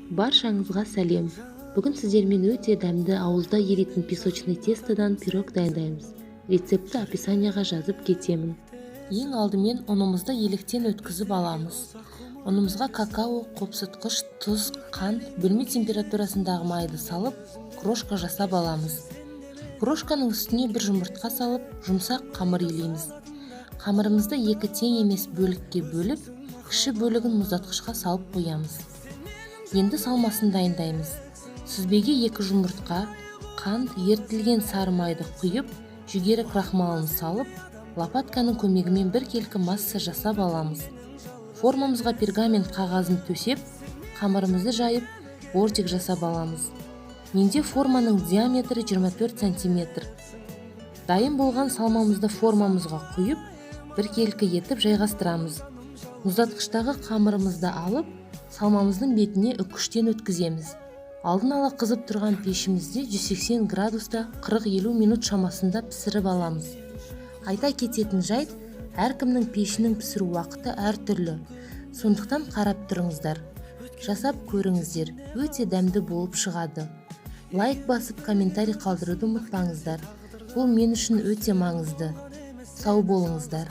Баршаңызға сәлем! Бүгін сіздермен өте дәмді, ауызда еритін песочный тестодан пирог дайындаймыз. Рецептті описанияға жазып кетемін. Ең алдымен ұнымызды електен өткізіп аламыз. Ұнымызға какао, қопсытқыш, тұз, қант, бөлме температурасындағы майды салып, крошка жасап аламыз. Крошканың үстіне бір жұмыртқа салып, жұмсақ қамыр илейміз. Қамырымызды екі тең емес бөлікке бөліп, кіші бөлігін мұздатқышқа салып қоямыз. Енді салмасын дайындаймыз. Сүзбеге екі жұмыртқа, қант, ерітілген сары майды құйып, жүгері крахмалын салып, лопатканың көмегімен біркелкі масса жасап аламыз. Формамызға пергамент қағазын төсеп, қамырымызды жайып, бортик жасап аламыз. Менде форманың диаметрі 24 сантиметр. Дайын болған салмамызды формамызға құйып, біркелкі етіп жайғастырамыз. Мұздатқыштағы қамырымызды алып, салмамыздың бетіне үккіштен өткіземіз. Алдын ала қызып тұрған пешімізде 180 градуста 40-50 минут шамасында пісіріп аламыз. Айта кететін жайт, әркімнің пешінің пісіру уақыты әртүрлі, сондықтан қарап тұрыңыздар. Жасап көріңіздер, өте дәмді болып шығады. Лайк басып, комментарий қалдыруды ұмытпаңыздар. Бұл мен үшін өте маңызды. Сау болыңыздар!